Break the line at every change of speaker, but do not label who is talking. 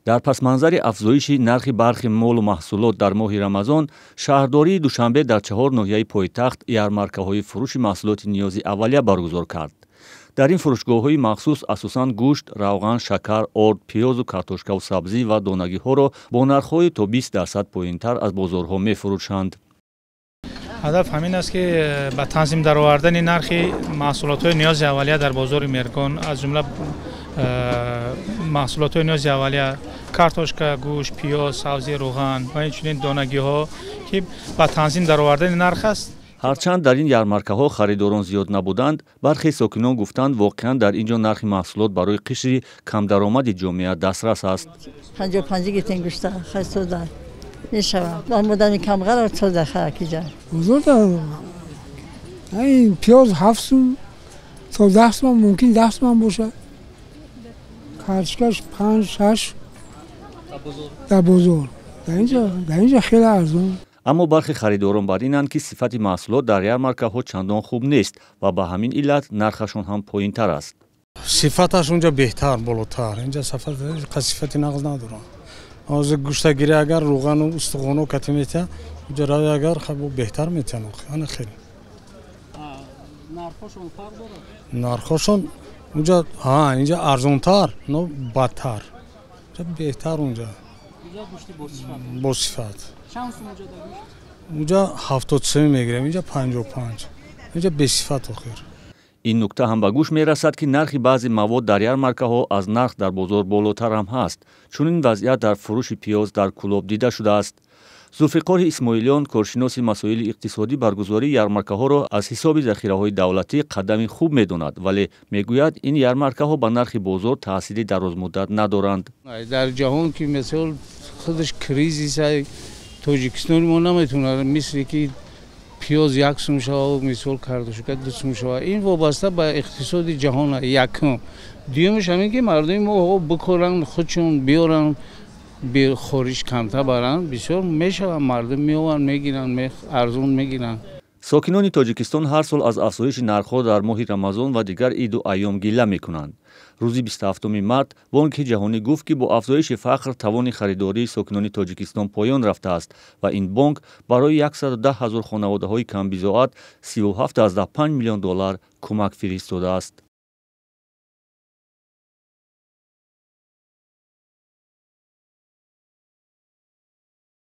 Дар пасманзари афзоиши нархи бархи молу маҳсулот дар моҳи Рамазон, шаҳрдории Душанбе дар 4 ноҳияи пойтахт ярмаркаҳои фурӯши маҳсулоти ниёзи аввалия баргузор кард. Дар ин фурӯшгоҳҳои махсус асосан гӯшт, равған, шакар, орд, пиёзу картошкаву сабзӣ ва донагиҳоро бо нархҳои то 20% поинтар аз бозорҳо мефурӯшанд.
Ҳадаф ҳамин аст, ки ба танзим даровардани нархи маҳсулотҳои ниёзи аввалия дар бозори Меҳргон, аз ҷумла маҳсулотҳои ниёзи аввалия картошка, гӯшт, пиёз, сабзӣ, равған ва инчунин донагиҳо, ки ба танзим даровардани нарх аст.
Ҳарчанд дар ин ярмаркаҳо харидорон зиёд набуданд, бархе сокинон гуфтанд, воқеан дар ин ҷо нархи маҳсулот барои қишри камдаромади ҷомеа дастрас аст.
55 гирифтем гӯшта, хай сода мешавад. Модами камғара сода харакиҷа.
Ин пиёз 7 сум то 10 сум, мумкин 10 сум бошад. Картошкаш панҷ, шаш дар бозор. Дар инҷа хеле арзон.
Аммо бархе харидорон бар инанд, ки сифати маҳсулот дар ярмаркаҳо чандон хуб нест ва ба ҳамин иллат нархашон ҳам поинтар аст.
Сифаташ унҷа беҳтар, болотар. Инҷа сифати нағз надорад. Ҳозир гӯштагирӣ, агар рӯғану устухону кати метиҳад, унҷа рави, агар беҳтар метиҳанд. Ана хеле нархошон унҷа, инҷа арзонтар, но бадтар, беҳтар унҷа, босифат. Унҷа 70 сум мегирем, инҷа 55, инҷа бесифат охир.
Ин нукта ҳам ба гӯш мерасад, ки нархи баъзе мавод дар ярмаркаҳо аз нарх дар бозор болотар ҳам ҳаст. Чунин вазъият дар фурӯши пиёз дар Кӯлоб дида шудааст. Зулфиқори Исмоилиён, коршиноси масоили иқтисодӣ, баргузории ярмаркаҳоро аз ҳисоби захираҳои давлатӣ қадами хуб медонад, вале мегӯяд, ин ярмаркаҳо ба нархи бозор таъсири дарозмуддат надоранд.
Дар ҷаҳон ки мисол худаш кризис, Тоҷикистони мо наметавонад, мисли ки пиёз 1 сум шава, мисол картошка 2 сум шава. Ин вобаста ба иқтисоди ҷаҳон якум. Дуюмаш ҳамин, ки мардуми мо бикоранд, худшон биёранд, хориҷ камтар баранд, бисёр мешаванд, мардум меованд, мегиранд, арзон мегиранд.
Сокинони Тоҷикистон ҳар сол аз афзоиши нархҳо дар моҳи Рамазон ва дигар иду айём гила мекунанд. Рӯзи 27 март Бонки Ҷаҳонӣ гуфт, ки бо афзоиши фақр тавони харидории сокинони Тоҷикистон поён рафтааст ва ин бонк барои 110 ҳазор хонаводаҳои камбизоат 37,5 миллион доллар кӯмак фиристодааст.